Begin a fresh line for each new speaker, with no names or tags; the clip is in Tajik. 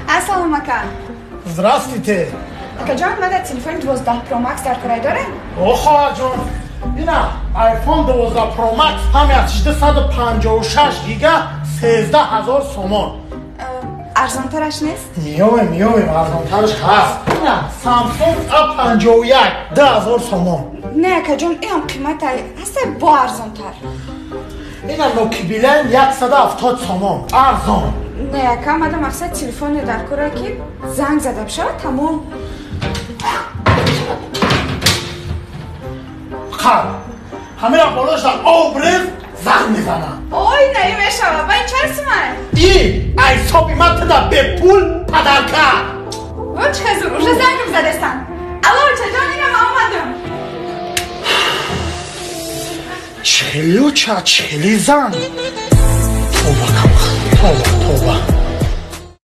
Ассалому ака.
Здравствуйте.
Акаҷон, ман дар телефони 12 Pro Max дар курай дорем?
О, хоҳарҷон, ина iPhone 12 Pro Max память 256 гига 13 000 сомон.
Арзонтараш нест?
Миёвем, арзонтараш ҳаст. Ина Samsung A51 2000 сомон.
Не, акаҷон, иам қимата ҳаста, бо арзонтар.
Ина Nokia Билайн 170 сомон, арзон.
Не, ака, мада мақсад телефоне дар кора, ки занг зада бишавад, тамом.
Қар ҳамира болошда обрез, занг мезанам.
Ой, наи мешава. Ба ин чанд сумай?
И айсоби ман туда бепул подарка.
О, чӣ хезур, уже зангм задестан. Алло, очаҷон, ина ман омадам.
Чхелюча, чхели зан. Тоба, камбахт, тоба, тоба.